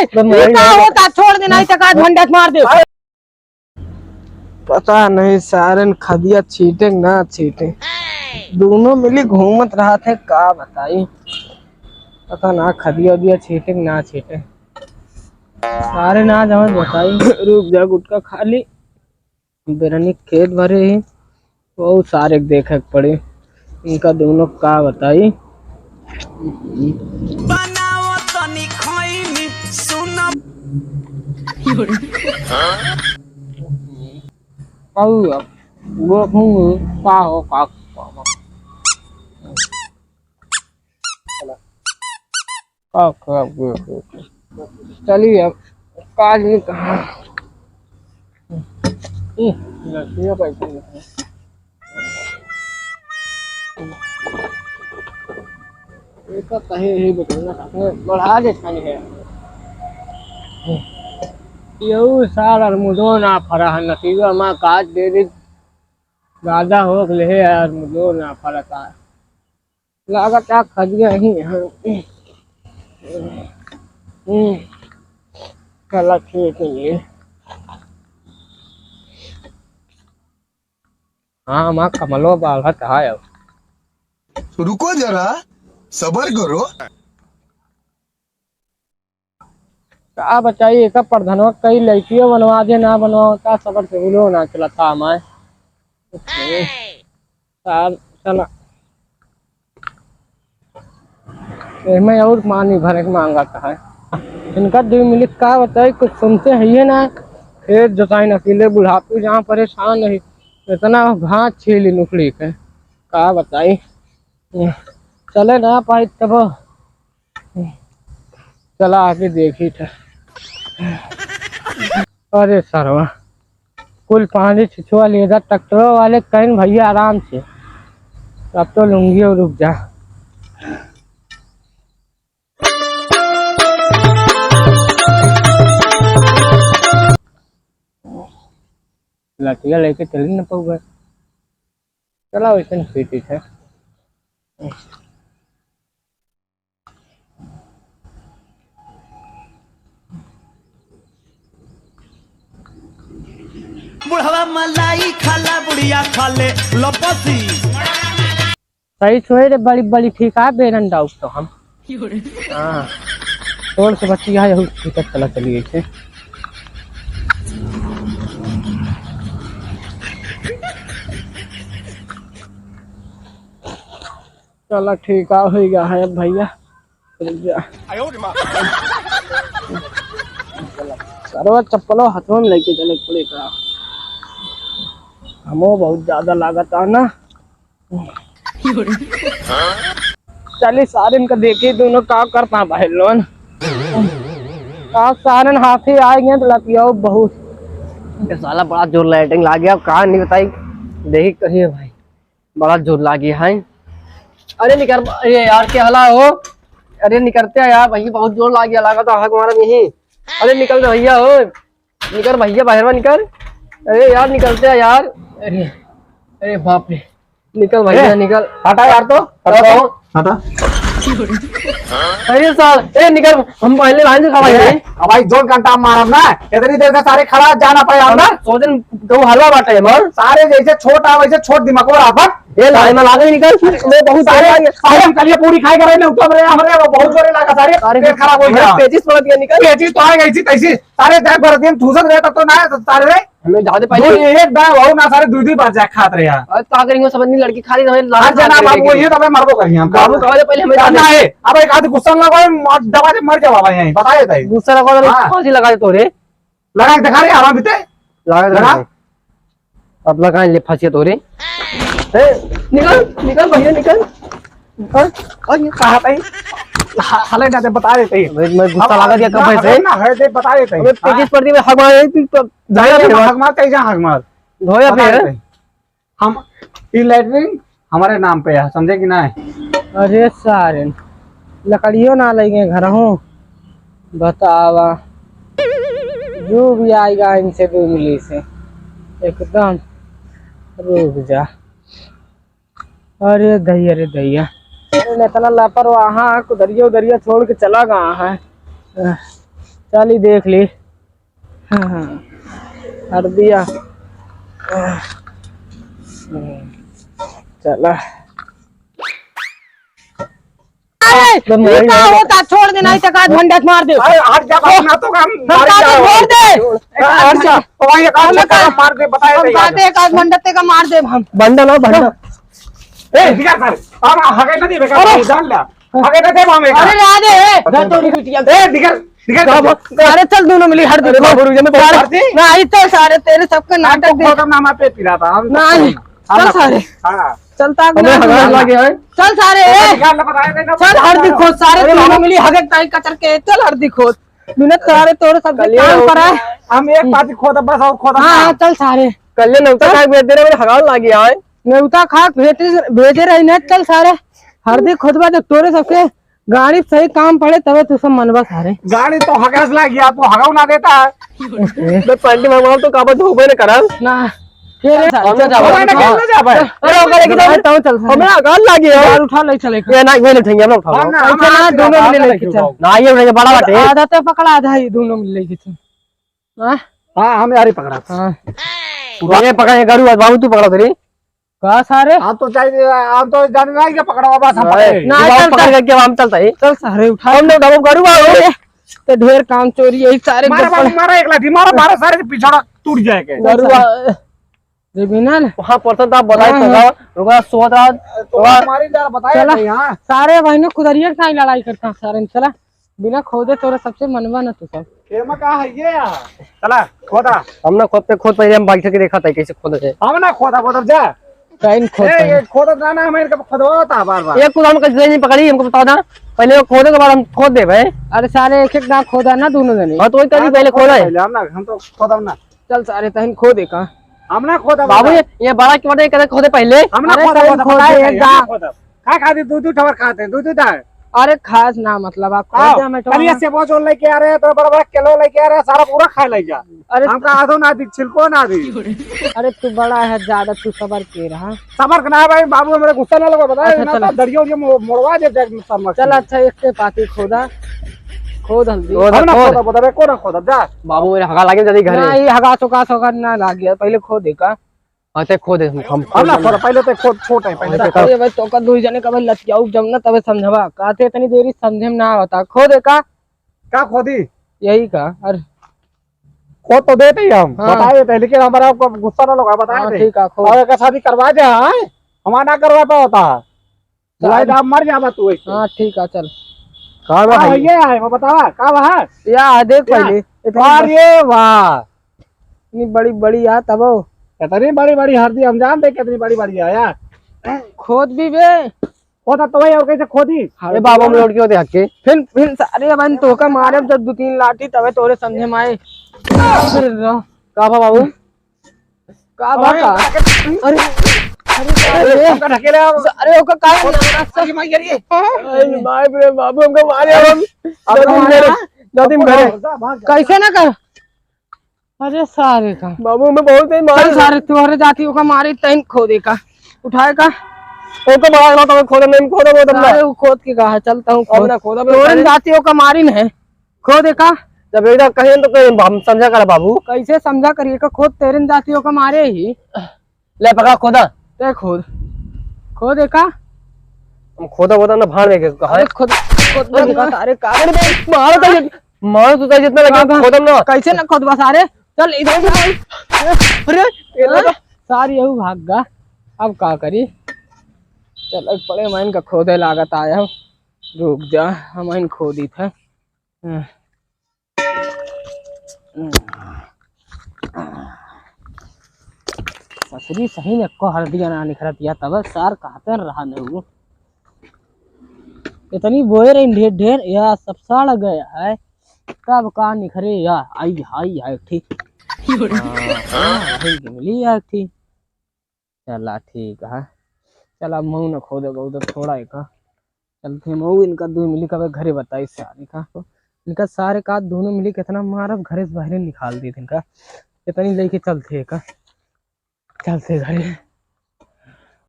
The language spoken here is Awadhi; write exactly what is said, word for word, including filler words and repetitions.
ये का होता? छोड़ दे, नहीं तो का झंडा मार दे। पता नहीं सारन खदिया छीटे कि ना छीटे, दोनों मिली घूमत रहत है, का बताई। पता ना खदिया उदिया छीटे कि ना छीटे, सारे ना जमत बताई। रुक जा, गुटखा खा ली, बेरनी खेत भरे ही, बहुत सारे के देखे के पड़ी। इनका दोनों का बताई। बनाओ तनी खैनी, सुनो। और वो हूँ, का हो, का, का, का, का, का। चलिए, अब काज भी कहाँ। हम्म, लड़कियों का इतना नहीं। ये तो कहीं ही बिकल ना सकते, बढ़ा दे खाली है। यहू साल अरमुदो ना फरा है, नसीबा माँ काज दे दे, ज्यादा हो गए है, अरमुदो ना फरा था। लागत आ खदिया ही है। हम्म, चला ठीक है ये। हाँ, माँ कमलो बाढ़त है अब। रुको जरा, सबर करो। का बताई, एका प्रधनवा कई लड़कियों बनवा दे, ना बनवा, का सबर से उलो ना चलता हमारे। साल चला। एहमे और पानी भरे के मांगत है। इनका दुई मिनट का बताई, कुछ सुनते हैं ये ना। खेत जोताई न अकेले बुढ़ापी जहाँ परेशान नहीं, इतना घास छीली नुकड़ी के, का बताई। चले ना पाई तब। चला आगे देखी था। अरे सरवा, कुल पानी छिछुआ ले जा, ट्रैक्टरों वाले कहीं भैया आराम से। अब तो लुंगी और रुक जा। लठिया लेके चली न पउबे। चला वैसे ठीक है। बुढ़वा मलाई खाला, बुढ़िया खाले लपसी। सही छोड़ रे, बड़ी, बड़ी ठीक है, बेरन डाउट तो हम। हाँ, छोड़ से बच्ची है, यहू ठीक है, चला चलिए इसे। चला ठीक आ, हो गया है अब भैया। रुक जा। सरवा चप्पलो हाथों में लेके चले पड़े का। हमो बहुत ज्यादा लागत आ ना। चली सारे इनका देखी दोनों का करता भाई लोन। का सारे हाथी आ गए तो लतियाओ बहुत। ये साला बड़ा जोर लाइटिंग लाग गया, अब का नहीं बताई, देखी कहिए भाई। बड़ा जोर लागी है। अरे निकर, अरे यार, क्या हला हो? अरे निकरते हैं यार, भाई, बहुत जोर लाग गया, लागत है हक मारा नहीं। अरे निकल रे भैया, हो निकर भैया, बाहर में निकल। अरे यार, निकलते हैं यार। अरे, अरे बाप रे, निकल भैया, ए, निकल। हटा यार, तो हटा, हटा। अरे साल, ए निकर, हम पहले लाइन से खड़ा ए, है। अब भाई जोर घंटा मारब ना, इतनी देर से सारे खड़ा, जा ना पाए अंदर। सोचन तो हलवा बाटे हमर। सारे जैसे छोट आ, वैसे छोट दिमाग और आपन। ए, लाइन में लागे निकल। मैं बहुत सारे, जोर लागे। सारे हम कलिया पूरी खाए करे ना, उतर रहे, हमरे वो बहुत जोरे लागा सारे। सारे पेट खराब हो गया। पेचिस पड़ गया निकल। पेचिस तो आ गई थी तैसी। सारे देख भर दिन ठूसत रहे तब तो ना सारे रे। हमें ज्यादा दो पहले एक दाव हो ना सारे दूध ही बच जाए खात रहे यार। अरे का करेंगे सब इतनी लड़की खाली हमें लाल आज जना खाने बाबू के ये तो हमें मरबो करिए हम। बाबू तो पहले हमें करना जाने है। अब एक आध गुस्सा लगा मार दबा दे मर जावा भाई यहीं बताए ताई। गुस्सा लगा दे हाँ। फांसी लगा दे तोरे। लगा के दिखा रे आराम बीते। लगा दे लगा। भाई। अब लगा ले फांसी तोरे। ए, निकल निकल भैया निकल। हाँ? और ये कहा था ये? हा-, हाले ना दे, बता देते हैं। मैं, मैं गुस्सा अब लगा दिया ना, कब से? ना, है दे, बता देते हैं। अबे, हाँ। पेचिस पड़ दी, मैं हक मार, तू तो जाया जाए फिर। ना, हक मार, कहीं जा, हक मार। धोया बता फिर। देते हैं। हम, ये लैट्रिन हमारे नाम पे है, समझे कि ना? अरे सारे, लकड़ियों ना लगे घर हूँ, बतावा। जो भी आएगा इनसे भी मिली से, एकदम रुक जा। अरे दैया, अरे दैया, अरे इतना लापरवाह, हाँ, कुदरिया उदरिया छोड़ के चला गया है। चली देख ली। हाँ, हाँ। हरदिया। चला। अरे, ये का होता? छोड़ दे, नहीं तो का झंडा मार दे। अरे, हट जा, बाबू, ना तो हम हम मार का जाओ। छोड़ दे। ए, हट जा। तो वहीं एक आदमी हमें का का मार दे, बताए हम नहीं यार। कहते एक आध घंटा ते का मार दे हम। बंडा ना, बंडा। ए, दिखा सर, हम हगे ना दे, बेकार अरे। जान ला। हगे ना दे, हम एक। अरे, राधे, ए, जा तो नहीं बिटिया। ए, दिखा, दिखा का सर। बा-, अरे, चल, दोनों मिली, हरदी अरे, खो। बाबू, रुक जा, मैं अरे, बात ना, आई, चल सारे, तेरे सबके हम नाटक तो दे। खत्म ना, हमारे पे पिराता, हम ना, तो आई, खत्म। चलता हमें हगास लागे है। चल सारे। निकाल ले, बताए दे ना। चल हरदी खोद सारे, अरे तू बाबा। मिली हगे ताई कचर के, चल हरदी खोद। बिना सारे तोरे सब कल काम ये करा है। हम एक पाती खोदा बस और खोदा हाँ, ना। हाँ, चल सारे। कल ये नौता चल। खाक भेज दे रहे, मेरे हगास लागे है। नौता खाक भेजे, भेजे रही ना, चल सारे। हरदी खोदबा जब तोरे सबके गाड़ी सही काम पड़े तबे तू सब मनबा सारे। गाड़ी तो हगास लागी, आपको हगाऊ ना देता है। मैं पंडी मंगवाऊँ तो काबा धोबे न करब। ना। फिर हम ना जाबे। हम ना जाबे। अरे, ओकरे की तो चल, चल, चल। हमरा गाल लागी है। यार, उठा ले चले। ये ना, ये नहीं उठेंगे, हम ना उठाओ। हम ना, ऐसे हम ना, आप दोनों आप मिले आप लेके चल। ना, ये उठेंगे, बड़ा बाटे। आधा तो पकड़ा, आधा ही दोनों मिले लेके चल। हाँ? हाँ, हम यार ही पकड़ा। हाँ। ये पकड़ के करू, बाबू तू पकड़ा तेरी। का सारे? आप तो चाहिए, आप तो जाने ना कि पकड़ा, बस हम अरे, पकड़े। ना, बाबू चल, पकड़ चल। करके हम चलता है। चल सारे, उठा। हम लोग बाबू करू, बाबू। ए, तो ढेर काम चोरी, यही सारे मारा गप्पड़। बाबू, मारा एक लाठी, मारा, मारा सारे के पिछड़ा टूट जाए के। गरुआ, रे बिनल। वहाँ पर तो आप बताए हाँ, तो हाँ। का, रुका, सोत रहा, तो रुका। हमारी डर बताए चला। नहीं, हाँ। सारे बहनों खुदरिया के साथ लड़ाई करता सारे, चला। बिना खोदे तोरा सबसे मनवा न तू सब। खेमा का है ये यार? चला, खोदा। हम ना खोदते, खोद पहले हम बैठ के देखा था कैसे खोदा जाए। हम ना खोदा, खोदा जा। कहीं खोद ए, पाए। ये खोदत ना, ना, हम इनका खोदवाता बार-बार। ये कुल हम कैसे नहीं पकड़ी, हमको बताओ ना। पहले वो खोदे के बाद हम खोद देबे। अरे सारे एक एक ना खोदा ना दोनों जने। हाँ, तो वही करी, हाँ, पहले तो खोदा है। पहले हम ना, हम तो खोदब ना। चल सारे तहिन खोदे का। हम ना खोदब बाबू, ना। ये, ये बड़ा क्यों नहीं करे, खोदे पहले। हम ना अरे खोदब, तहिन खोदब, खोदे बताए एक नहीं, हम ना दा। खोदब। का खाती दू दू ठवर खाते, दू दू दाए। अरे खास ना मतलब आप खा आओ, जा, मैं तो कलिया से वो जो लेके आ रहे हैं, तो बड़ा बड़ा किलो लेके आ रहे हैं, सारा पूरा खा ले जा। अरे हमका आधो ना दी, छिलको ना दी। अरे तू बड़ा है ज्यादा, तू सबर के रहा। सबर के ना भाई, बाबू हमरे गुस्सा ना लगो, बताए अच्छा, ना चल। तो दरियो उरियो मो-, मोड़वा दे, देख समझ चल के। अच्छा, एक के पाती खोदा, खोद हल्दी। खोद, हम ना खोद। खोदा, खोदा, रे, को ना खोदा, जा। बाबू मेरे हगा लागे जल्दी घरे। ना, ये हगा सोगा सोगा ना लागे, पहले खोदे का। हाँ, ते खोद दे, हम, हम हम ना खोद खोदा, पहले ते खोद, छोट है, पहले हाँ, ते ते खोद। ये भाई, तोका दुई जने का भाई लतियाऊ जब ना तबे समझबा। कहते इतनी देरी समझे में ना आवता। खोदे का? का खोदी? यही का? अरे। खोद तो देते ही हम, हाँ। बता देते हैं, लेकिन हमारा आपको गुस्सा ना लगा, बता हाँ, दे। ठीक है, खोद। और एक शादी करवा दे, हाँ? हमारा ना करवा पावता है। बुलाई साहब। तो आप मर जाबा तू ऐसे। हाँ, ठीक है, चल। का बा हाँ, भाई? ये है, वो बतावा, का बा है? या है, देख क्या? पहले, इतनी अरे वाह। इतनी बड़ी बड़ी आ तबो। कितनी बड़ी बड़ी हरदी, हम जानते कितनी बड़ी बड़ी है यार। खोद भी बे। खोदा तो वही और कैसे खोदी? हाँ, ए बाबा, हम लौट के होते हक के। फिर, फिर सारे बहन तोका मारे जब दो तीन लाठी तबे तोरे समझे में आए। फिर रहो। का बा बाबू? का बा का? अरे, अरे, अरे, अरे, हमका ढकेले आओ। अरे, ओका काहे हमका मारा? अरे, मार गिरी। अरे, बाप रे, बाबू, हमका मारे हम। अरे, जल्दी मारा। घरे, जल्दी घरे। भाग जा, भाग जा। कैसे ना कर? अरे, सारे का। बाबू, हमें बहुत ही मारे। चल, सारे, तोहरे जाति ओका मारे, तैन खोदे का। उठाए का। ओका मारा, ना तो खोदे, नहीं खोदे, वो तो ना। सारे, वो खोद के कहा, चलता हूँ अब खोद। ना खोदा, तोहरे पहले जाति ओका मारी न है। खोदे का? जब एकदम कहिए तो कहिए, हम समझा करा बाबू। कैसे समझा करिए का खोद तेरे जातियों का मारे ही। ले पकड़ा खोदा। ते खोद। खोदे का? हम खोदा वोदा ना भाड़ में के कहा अरे है। खोद, खोद अरे का, अरे का? अरे बे, मारो तो जित-, मारो तो जितना लगे कहाँ, कहाँ? खोदम ना। कैसे ना खोदबा सारे? चल इधर से भाई। अरे, ये हाँ? तो सारी यहू भाग गा। अब का करी? चल, एक पड़े माइन का खोदे लागत आया। रुक जा, हम इन खोदी था। ससुरी सही में एको हरदिया ना निखरत या, तब सार कहते रहा न वो। इतनी बोए रही ढेर ढेर, या सब साड़ गया है। तब का निखरे या, आई, आई, आई, ठीक। हाँ, हाँ, वही मिली यार, ठीक। चला ठीक है। चला मऊ न खोदे उधर थोड़ा एक। चलते मऊ इनका दो मिली कबे घरे बताई सारे का। इनका सारे का दोनों मिली कितना मारब घरे से बाहरे निकाल दी इनका। इतनी लेके चलते का। चलते घरे।